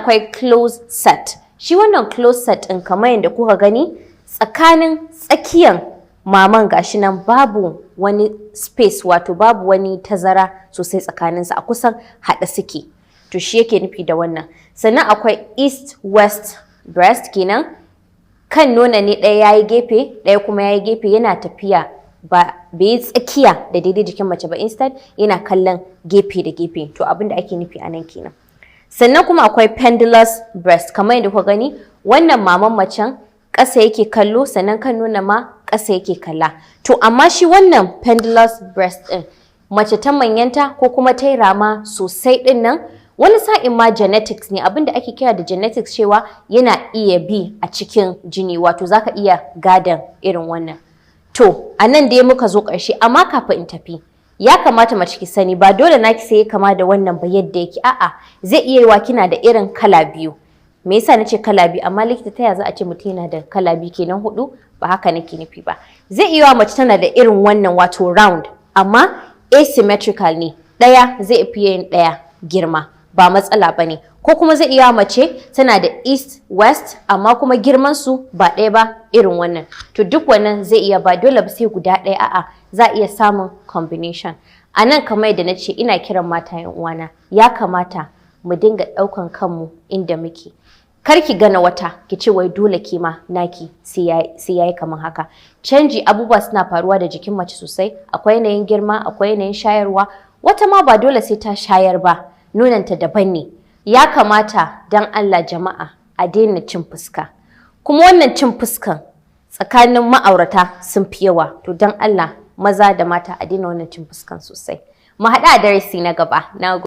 Akwai close set. Shi wannan close set ɗin, kamar yadda kuka gani, tsakanin tsakiyan maman gashi nan babu wani space, wato babu wani tazara sosai tsakaninsu, a kusan haɗe suke. To, shi yake nufi da wannan. Sannan akwai east west breast kenan, kan nono ne ɗaya yayi gefe, ɗaya kuma yayi gefe, yana tafiya ba bai yi tsakiya da daidai jikin mace ba, instead yana kallon gefe da gefe. To, abin da ake nufi a nan kenan. Sannan kuma akwai pendulous breast. Kamar yadda kuka gani, wannan maman macen ƙasa yake kallo, sannan kan nonon ma ƙasa yake kalla. To, amma shi wannan pendulous breast ɗin, mace ta manyanta ko kuma ta yi rama sosai ɗin nan, wani sa'in ma genetics ne. Abinda ake kira da genetics cewa yana iya bi a cikin jini, wato zaka iya gadon irin wannan. To, a nan dai muka zo ƙarshe, amma kafin in tafi, ya kamata mace ki sani ba dole naki sai kama da wannan ba yadda yake. A'a, zai iya yiwa kina da irin kala biyu. Me yasa nace kala biyu? Amma likita, ta ya za a ce mutum yana da kala biyu, kenan hudu? Ba haka nake nufi ba. Zai iya yiwa mace tana da irin wannan, wato round, amma asymmetrical ne, ɗaya zai fi yin ɗaya girma, ba matsala ba ne. Ko kuma zai iya mace tana da east west, amma kuma girman su ba ɗaya ba, irin wannan. To, duk wannan zai iya, ba dole ba sai guda ɗaya, a'a, za a iya samun combination. A nan, kamar yadda na ce, ina kiran mata yan uwana, ya kamata mu dinga ɗaukan kanmu inda muke. Kar ki gana wata ki ce wai dole ke ma naki sai yayi kamar haka. Canji abubuwa suna faruwa da jikin mace sosai. Akwai yanayin girma, akwai yanayin shayarwa, wata ma ba dole sai ta shayar ba, nononta daban ne. Ya kamata dan Allah jama'a a daina cin fuska. Kuma wannan cin fuskan tsakanin ma'aurata sun fi yawa. To, dan Allah maza da mata a daina wannan cin fuskan sosai. Mu haɗu a darasi na gaba. Na.